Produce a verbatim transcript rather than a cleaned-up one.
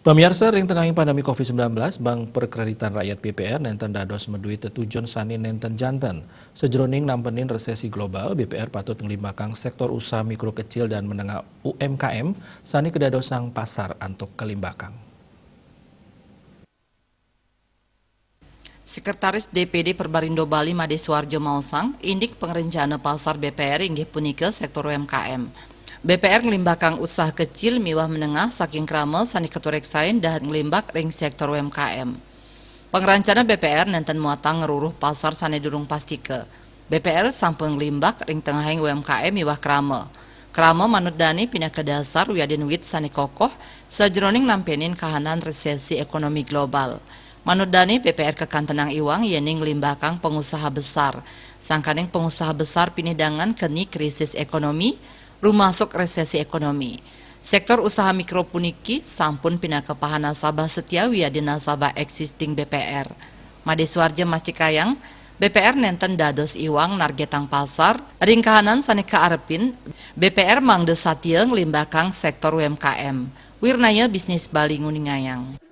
Pamiarsa, ring tengahing pandemi covid sembilan belas, Bank Perkreditan Rakyat B P R nenten dados madué tetujon sané nenten janten. Sajeroning nampenin resesi global, B P R patut nglimbakang sektor usaha mikro kecil dan menengah, U M K M, sané kadadosang pasar antuk kalimbakang. Sekretaris D P D Perbarindo Bali Made Suarjo maosang, indik pangrencana pasar B P R inggih punika sektor U M K M. B P R nglimbakang usaha kecil miwah menengah saking krama sané katureksain dahat nglimbak ring sektor U M K M. Pangrencana B P R nenten muatang ngruruh pasar sané durung pastika. B P R sampun nglimbak ring tengahing U M K M miwah krama. Krama manut dané pinaka dasar wiadin wit sané kokoh sajeroning nampenin kahanan resesi ekonomi global. Manut dané, B P R kakantenang iwang yéning nglimbakang pangusaha besar. Sangkaning pangusaha besar pinih dangan keni krisis ekonomi, rumasuk resesi ekonomi. Sektor usaha mikro puniki sampun pinaka pahan nasabah setia wiadin nasabah existing B P R. Made Suarjo mastikayang, B P R nenten dados iwang nargetang pasar, ring kahanan sané kaarepin, B P R mangda satia nglimbakang sektor U M K M. Wirnaya Bisnis Bali nguningayang.